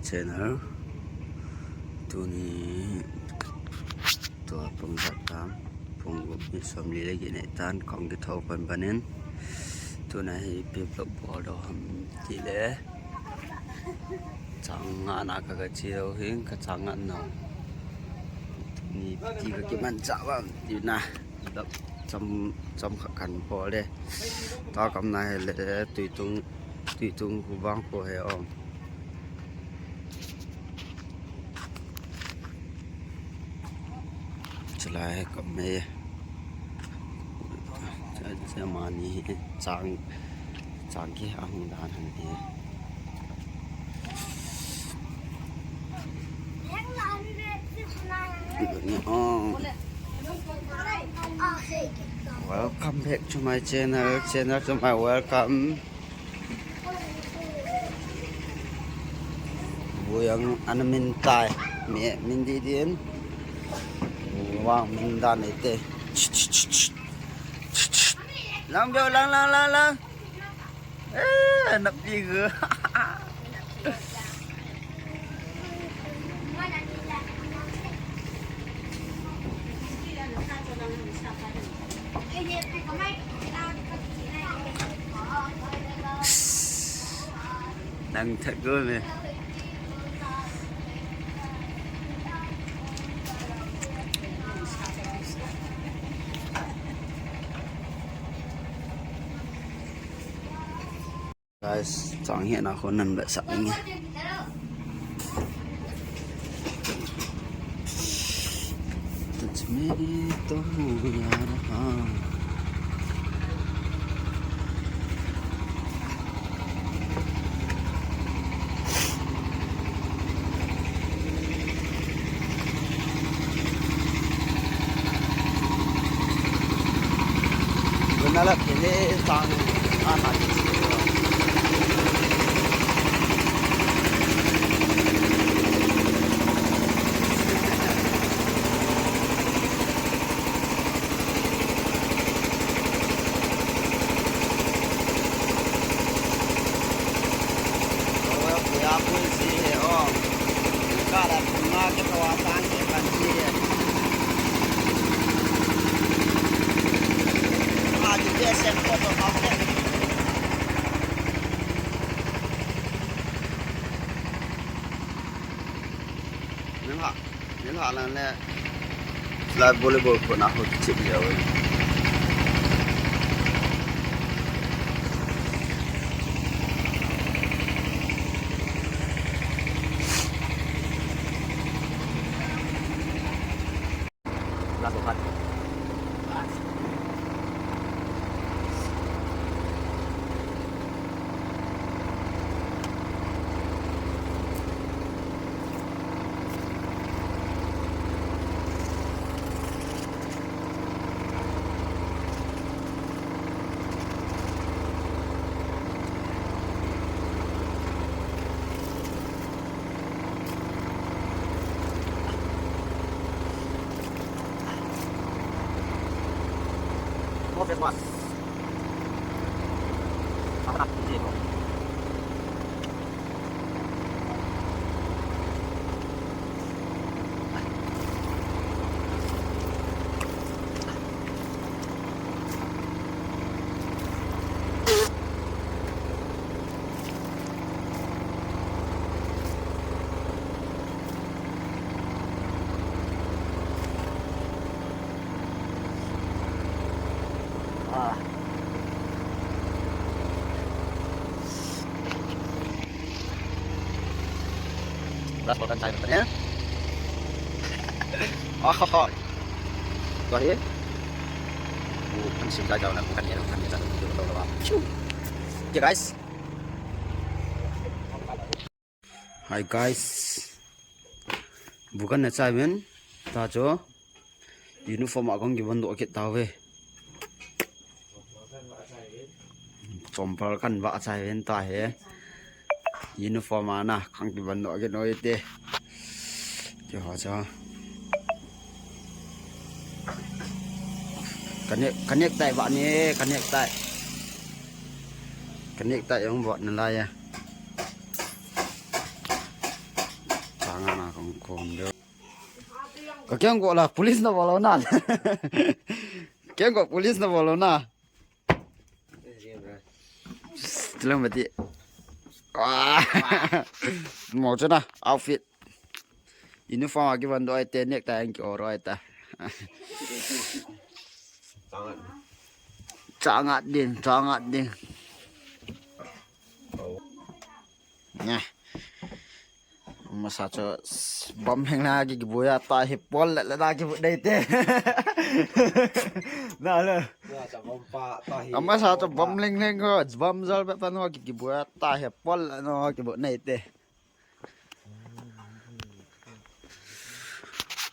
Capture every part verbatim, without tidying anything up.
Channel. Tuni tua pung khat tam, pung gup ni som li le get nei tan kong kithou pan panin. Tuna hi ipi vlog bol ding ham ti le. Chang nga na ka ka chi lo hin ka chang nga no. Tuni ti ka kiman cha bam ti na. Dap cham, cham khat kan bol le. Ta kam na hi le tui tung, tui tung ku bang ko he om. Chulai kam me. Cha, cha mani chang, chang ki ahung dan han ti. Oh. Welcome back to my channel. Channel to my welcome. Buyang ana min tai. Mi min di din. Wang min dan ite. Lang bio lang lang lang lang. Eh, nak tiga. Nang tegur me. Guys, chang hi na khon nan ba sa nge. Touch me, to ya ha. Guna la pele tang ana. Nilhah, nilhah lang le. Flag volleyball kona ho kichep leu. Last one. Ah. Last ball kan saya ya. Oh, oh, oh. Tuh ya. Bukan sih, jauh lah, bukan ya, bukan ya, jauh, jauh, jauh, jauh. Shoo. Okay, guys. Hi guys. Bukan na chai men. Ta cho. Uniform a kong kibon doh kit tauve. Chompal kan va chai ven ta he. Uniform a na kong kibon doh kit noi te. Cho ha cha. Kanek, kanek tai va ni, kanek tai. Kanek tai yong va na la ya. Ka keng go la, police na bol lou na. Keng go, police na bol lou na. Tilang bati. Ah. Mo chana, outfit. Uniform a kivon doh ahi te, necktie a kivon doh ahi ta. Changat din, changat din. Nè. Masa chu bam lheng lheng a kibui a ta hi pol le le na kibui dei te. Na le. Masa chu bam lheng lheng ho, bam jal be pan ho kibui a ta hi pol le no kibui nei te.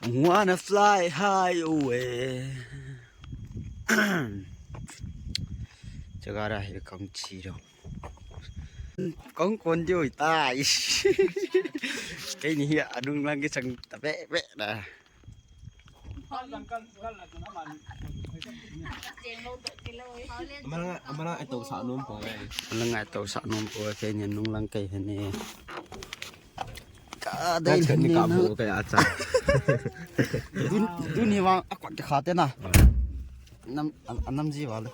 Wanna fly high away. Chagara hi kong chi ro. Kong kon diu ta is. Keini hi anung lang kichang ta be be da. Amala, amala ito sa anum po eh. Amala nga ito sa anum po eh, keini anung lang kei hene. Ka dai ni ka bu kaya acha. Dun, dun ni wang akot ka khate na. Nam, anam ji wale.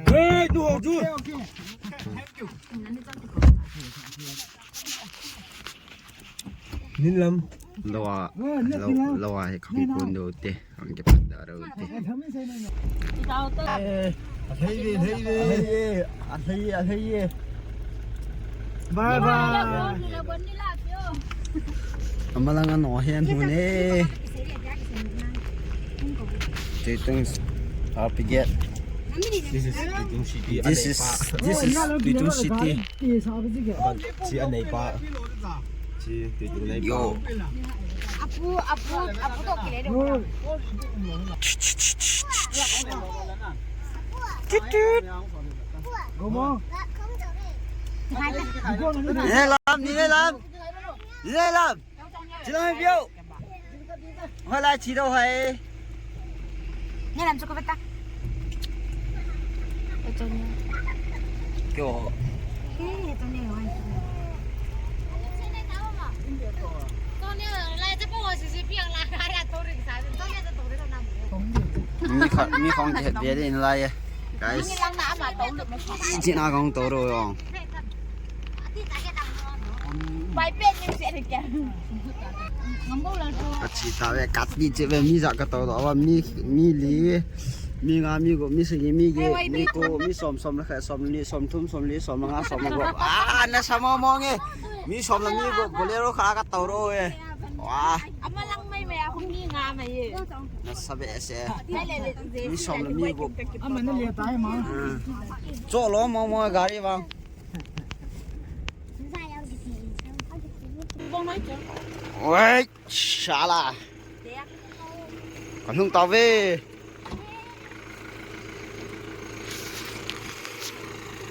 Hey, no, dude. Nin lam. Lawa, lawa, lawa hi khang kun do te, khang ke pat da ro te. Eh, athei ve, athei ve. Athei ve, athei ve. Bye bye. Amalang ano hian hun e. Tuitung R P Gate. This is Tuitung City. This is, this is Tuitung City. Si anei pa. Si Tuitung nei pa. Yo. Apu, apu, apu to kile de. Tut, tut. Ni ne lam, ni ne lam. Ni ne lam. Chi lam view. Hola chi do hai. Ni lam chu ko beta. Kyo. Mi khong, mi khong ke het ve din lai e. Guys. Ichi na kong to ro yong. Ka chi ta ve, ka ti che ve, mi ja ka to do, mi, mi li, mi nga, mi gup, mi sagi, mi get, mi ko, mi som, som le khat, som ni, som thum, som li, som nga, som gup. Ah, na sa mo mo nge. Mi som le mi gup, Bolero kha ka to ro e. Wah. Amalang mai mai a hung ni nga mai e. Na sa be se. Mi som le mi gup. Ama na le tai ma. Cho lo mo mo gari bang. Wei, shala. Ka hlung tau ve.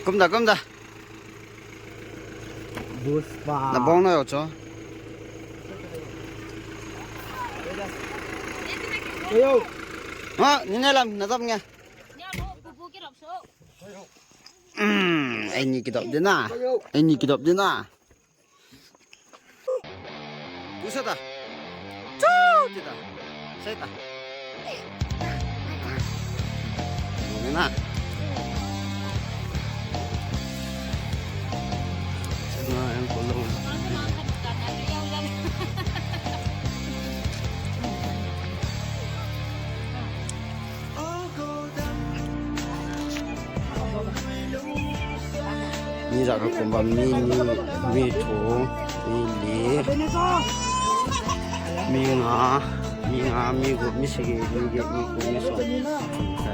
Kum da, kum da. Buspa. Na bong na yo cho. Ayo. Ha, ni ne lam, na tam nge. Um, ai ni kidop dina. Ai ni kidop dina. Pusa ta. Chu, kita. Sai ta. Ni na. Sana yang kolong. Mi ja ka kum bang mi, mi, mi thum, mi li, mi nga, mi nga, mi gup, mi sagi, mi get, mi kum, mi som,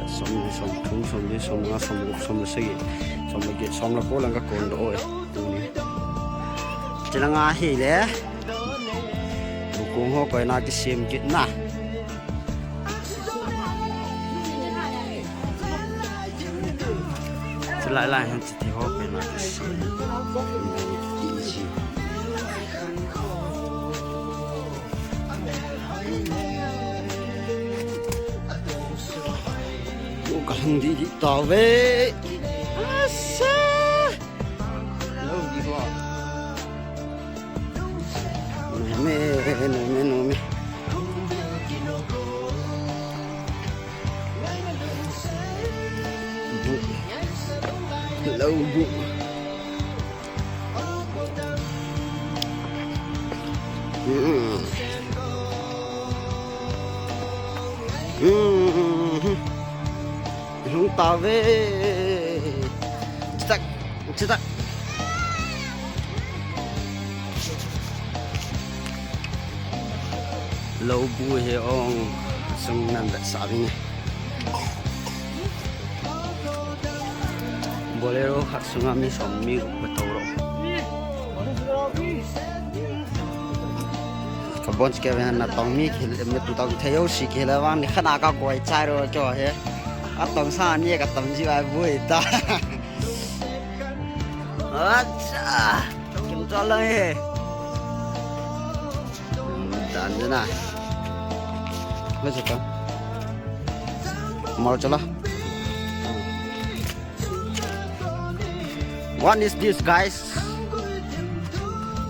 som, som thum, som li, som nga, som gup, som sagi, som get, som ko lang ka kon do oi. Tuni. Chila nga hi le. Bukung ho koi na kisem kit na. Chulai lai han chiti ho pe na. Ka hung di di ta ve. Asa. Lou bu. Hmm. Hmm. Hung ta ve. Chitak, chitak. Lou bu hi ong sung nan da sa ving. Bolero khat sunga mi som mi upa toro. Ka bon ke ve na tong mi khel, mi tu tong thei ho si khel vang ni khana ka koi chai ro cho he. A tong sa ni ka tong ji vai bu ta. Acha. Kim cho lang he. Dan je na. Mai chu ta. Mar chala. What is this, guys?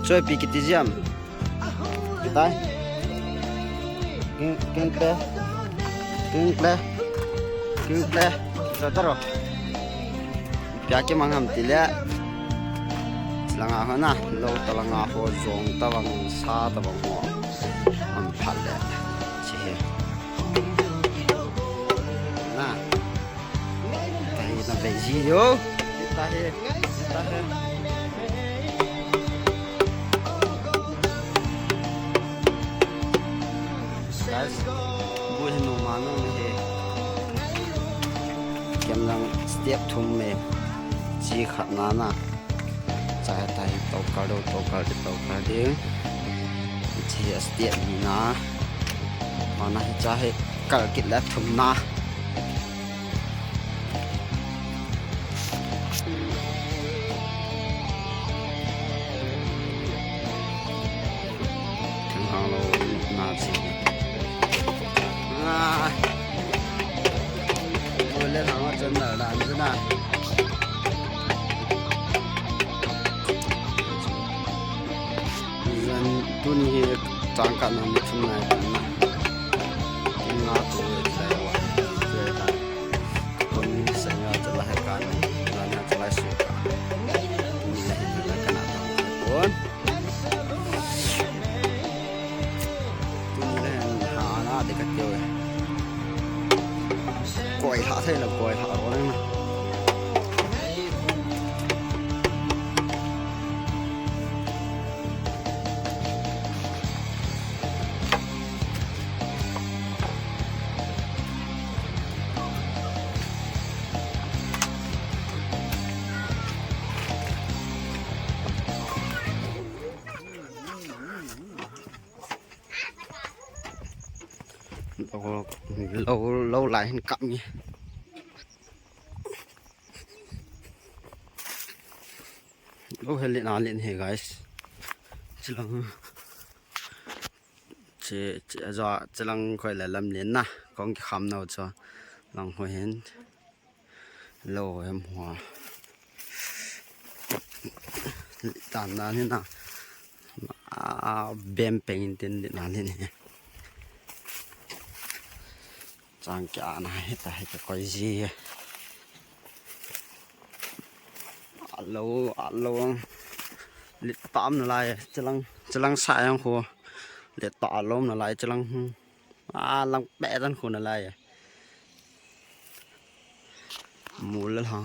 Choi pi kiti jam. Kitai. King, king pe. King pe. King pe. Choi taro. Pia kimang ham tile. Langa ho na, lou ta langa ho jong ta bang, sa ta bang ho. Am phat le. Chi he. Na. Tahi na ve ji yo. Tahi. Tahi. Guys, bu hi nu ma nu he. Kem lang step thum me. Chi khat na na. Cha he tahi tokal do, tokal de, tokal de. Chi step ni na. Mana hi cha he kal kit la thum na. Thang hang lou na chi. Ah. Oi le hang a chon na dan chu na. Zan tuni hi chang khat na ni thum nai tan na. Tin nga tu le lai wa. Che ta. Kon ni sa ya cha la hai kan. Na na cha la su ka. Ni la hin na ka na ta. Kon. Tuni le ha na de ka teo. Koi ha thei la koi ha ro na. Lou, lou, lou lai hin kap nge. Lou he len a len he, guys. Chilang. Che, che, ajo, chilang khoi le lam len na. Kong ki kham nau cho. Lang khoi hin. Lou hem hua. Tan dan hi na. A, bem peng in tin dan hi ni. Chang kia na hi ta hi ta koi ji. Alo, alo. Lit pam na lai, chilang, chilang sa yang khu. Lit pa alom na lai, chilang. Hmm. A lang pe tan khu na lai. Mu le ha.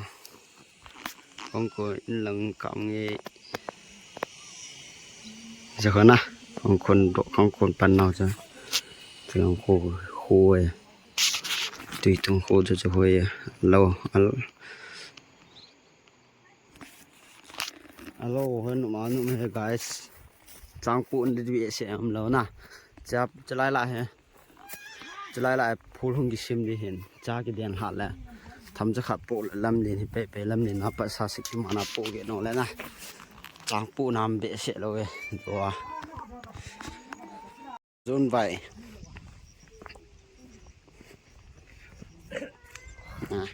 Kong ko in lang kam nge. Sa khana. Kong kon do kong kon pan nau cha. Kong ko khu e. Tui tung khu cha cha khu e. Lo al. Alo, hoi num a num he, guys. Changpu in dui se am lo na. Cha, chalai la he. Chalai la phul hung kisim di hin. Cha kiden hat le. Tham cha khat po le lam din hi pe pe lam din na pa sa sik ma na po ge no le na. Changpu nam be se lo e. Dua. Zun vai. Ah.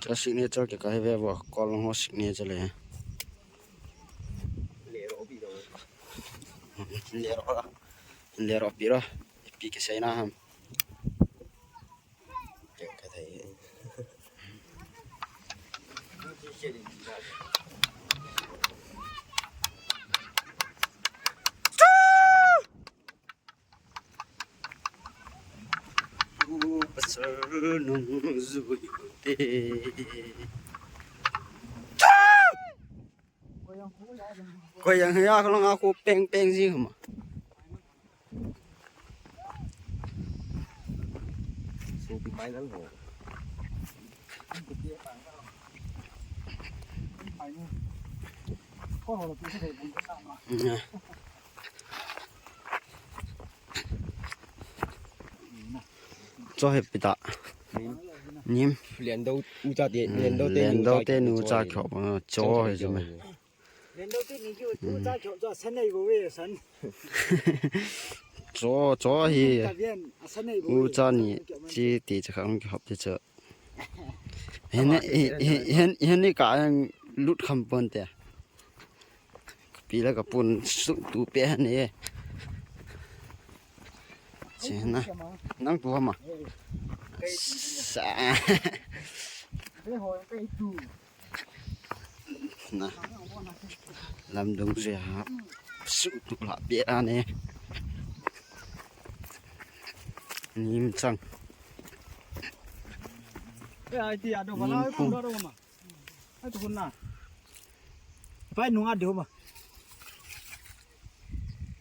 Cha signature ke kai ve vo, kol ho signature le. Lero, lero pi ro. ipi kisei na ham. Ka thei. Pasal nung zui te. Koi yang ya, kalau aku peng peng sih mah. Cho he pita. Nim. Lian do u cha te, lian do te, lian do te nu cha kho. Cho he jum. Cho, cho hi. U cha ni chi ti cha khang ki hop ti cha. Hen, hen, hen, hen ni ka yang lut kham pon te. Pi la ka pun su tu pe han ni. Chi na. Nang tu hama. Sa. Na. Lamdung se ha. Su tu la pe a ne. Nim chang. Eh, ai ti a do ba la ko do ma. Ai tu na. Pai nung a do ma.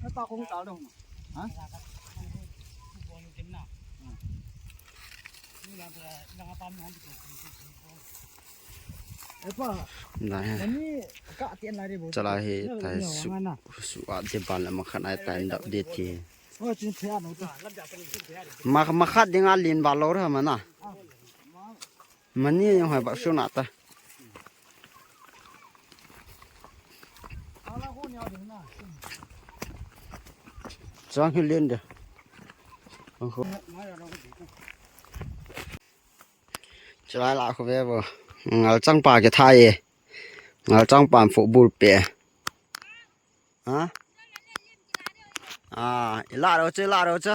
Ai ta ko ta do ma. Ha? Nai. Chala hi thai su, su a de ban la ma khat ai tai dap de thi. Ma, ma khat ding a lin ba lo ra ma na. Mani yang hai ba su na ta. Chang hi lin de. Chulai la khu ve bo. Ngal chang pa ke thai e. Ngal chang pa football pe. Ha? Ah, ila ro che, ila ro che.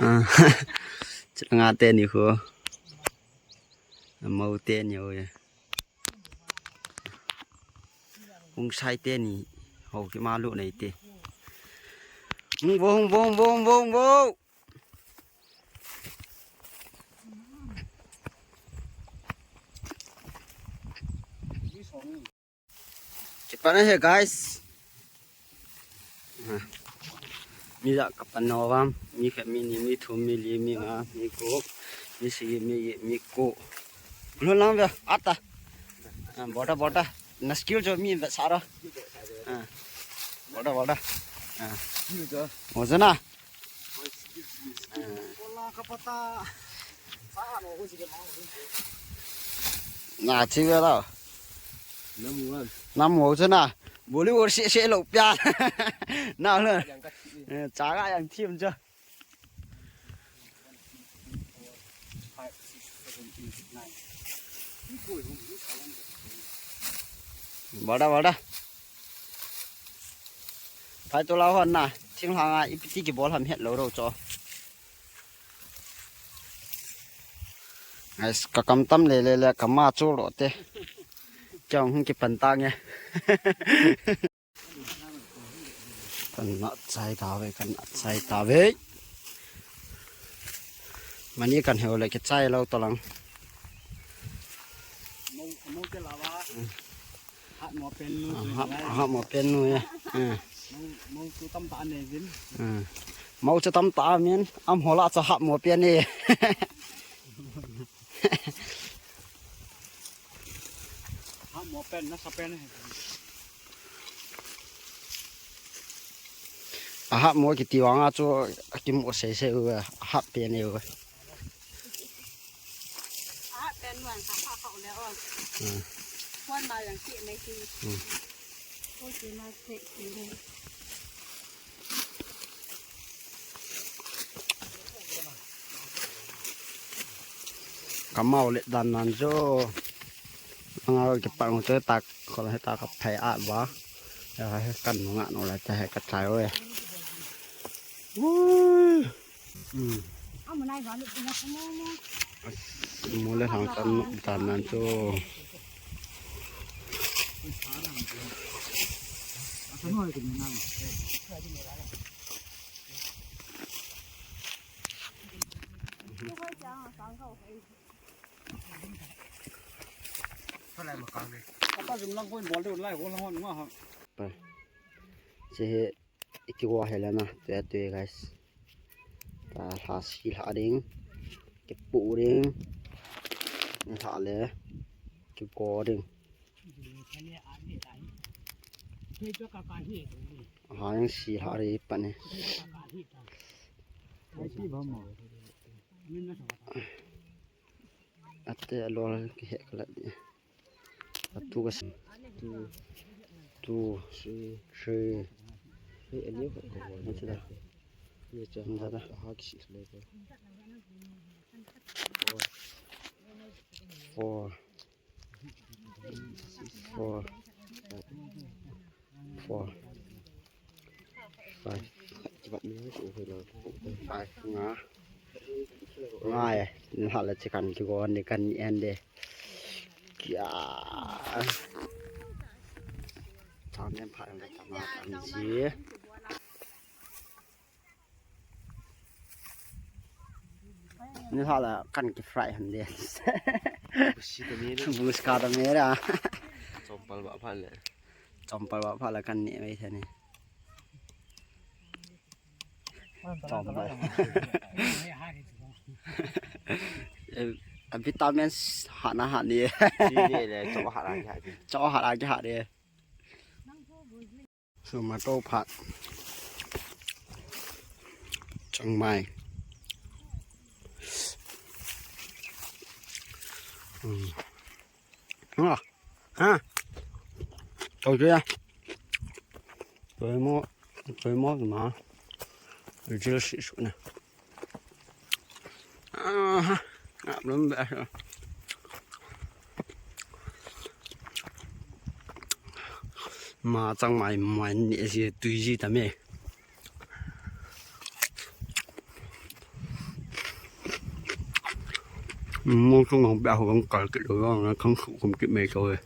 Ah. Changa te ni khu. Mau te ni ho ye. Hung sai te ni ho ki ma lu nei te. Hung vo, hung vo, hung vo, hung vo, hung vo. Kipan ahi guys. Ha. Mi ja kapan na vam, mi khat, mi ni, mi thum, mi li, mi nga, mi ko, mi si, mi, mi ko. Lo lang ve, ata. Ah, bota, bota. Na skill jo mi ve sara. Ah. Bota, bota. Ah. Mo jana. Na chi ve la. Nam mo chu na. Bollywood se se lo pia. Na le. Eh, cha ga yang thim cha. Bada, bada. Phai to la hon na, thinglhang a ipi ti kibol ham het lo ro cho. Guys, ka kam tam le le le ka ma chu lo te. Chong hung kipan ta nge. Kan na chai ta ve, kan na chai ta ve. Mani kan heu le ke chai lo to lang. Mo, mo ke lawa. Hat mo pen nu. Ah, tu hat, lai. Hat mo pen nu ya. Ah. Mo, mo chu tam ta ne vin. Ah. Mo chu tam ta min. Am hola chu hat mo pen ni. Hat mo pen na sa pen ni. A hat mo kiti vang a chu a kim o sei sei u a hat pen ni u. A hat pen wan sa kha kha le o. Hmm. Wan ma yang ki nei ki. Hmm. Ko ki ma se ki. Ka mau le dan nan jo. Anga ke pa ngu te tak ko le ta ka phai a ba. He kan nunga no la cha he ka chai oi. Ui. Hmm. Mu le hang tan tan nan chu. Che he, iki wa he la na, tu ya tu ya, guys. Ta lha si lha ding, kipu ding, ni lha le, kipu ding. Ha yang si lha ri pa ni. Ate alol ki he kala di. Atu ka s-, tu, tu, three, three. Ni ti da. Ni ti da. Ha ki si le ko. Four. Four. Four. Five. Five. Nga. Nga e. Ni hala chikan ki go ni kan ni ende. Kia. Chang nem pha em da chang na kan si. Ni hala kan ki fry han de. Busi ta mere. Buska ta mere. Chompal ba pha le. Chompal ba pha la kan ni mai thani. Chompal. Eh, a vitamins ha na ha ni. Ni le cho ha la ha. Cho ha la ha de. Tomato phat. Changmai. Hmm. Ha. Ha. Tau je ya. Tau mo. Tau mo ma. Jil si su na. Aha, ngap lom be. Ma changmai mai ni si tui ji ta me. Mo chung ngong be ho ngong kal ki lo ngong khang khu kum ki me ko e.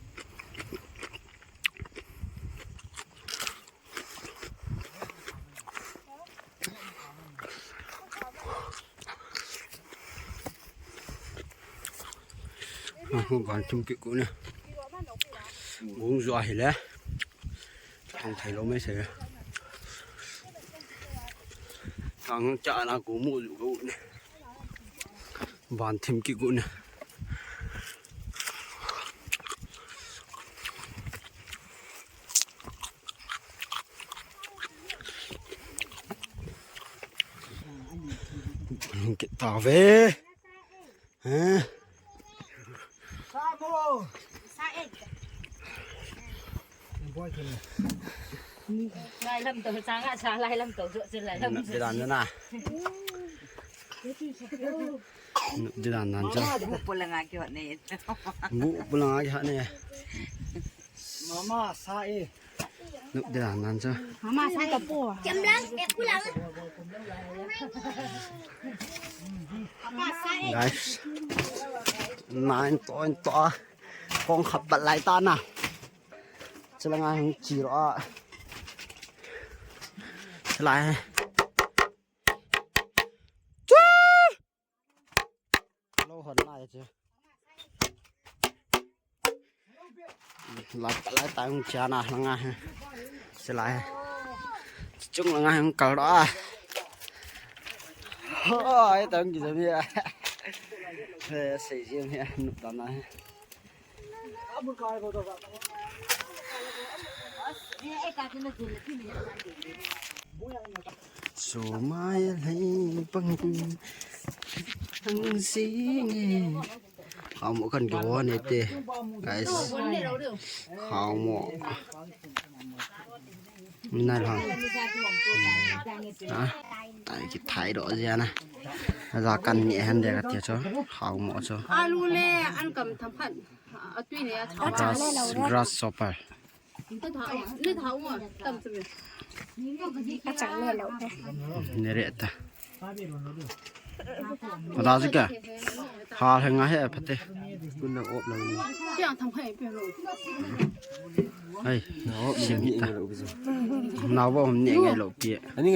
Van thum ki ku ne. Gung zua hi le. Thang thai lo mai se. Thang cha na ku mu zu ku ne. Van thim ki ku ne. Kita ve. Ha? Lai lam to, sang a, sang lai lam to, so, so lai lam to. Di dan na. Di dan nan cha. Gu pulanga ki hot ne. Gu pulanga ki hot ne. Mama sa e. Nuk di dan nan cha. Mama sa e. Kem lang, e pulang. Papa sa e. Guys. Nine point to. Kong khap bat lai ta na. Chala ngai hung chi ro a. Chala. Chu! Lo hon lai chu. Lai, lai ta hung cha na langa he. Chala he. Chung langa hung kal ro a. Hoi, ta hung ki jam he. He, sei jam he, nup ta na he. Sumai lei pang ang sing e. Hao mo kan ki won e te. Guys. Hao mo. Nai lang. Ha? Tai ki thai do jia na. Aja kan ni hen de ka ti cho. Hao mo cho. Alu le an kam tham khat. Atui ne a cha. Grass, grasshopper. Nere ta. Pada sika. Ha lhenga he pate. Kun na op lang. Ai, sim ta. Na bo hom ne ngai lo pi. Ani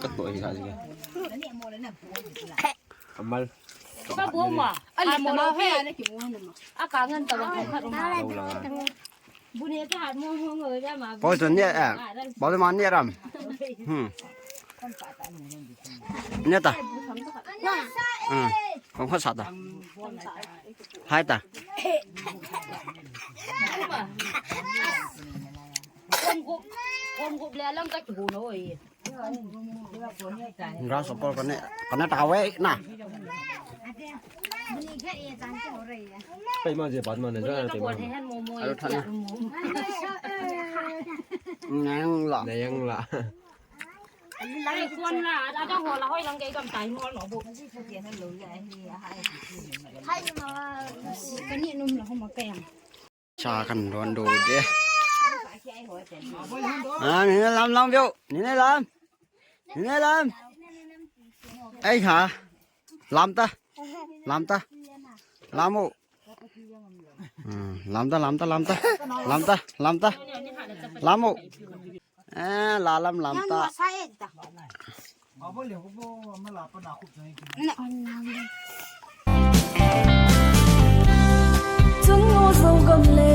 ka to hi ka sika. Amal. Ka bo ma. Ali ta ma he. A ka ngan ta ba ka ru ma. Lo lang. Poi to ne eh. Poi to ma ne ram. Hmm. Ne ta. Hmm. Kong khat sa ta. Hai ta. Kom gup, kom gup le lang ka chu no e. Gas opor kane, kane ta we na. Kai ma je bat ma ne ja kai ma. Alo thana. Nang la. Nang la. Lai kon la, ada ho la hoi lang kai kam tai mo no bu. Hai ma, kani num la ho ma kai am. Cha kan don do de. A, ni ne lam lam veu. Ni ne lam. Ni ne lam. Ai ha. Lam ta. Lam ta. Lam u. Hmm, lam ta, lam ta, lam ta. Lam ta, lam ta. Lam u. Eh, la lam, lam ta. Chung u zo gam le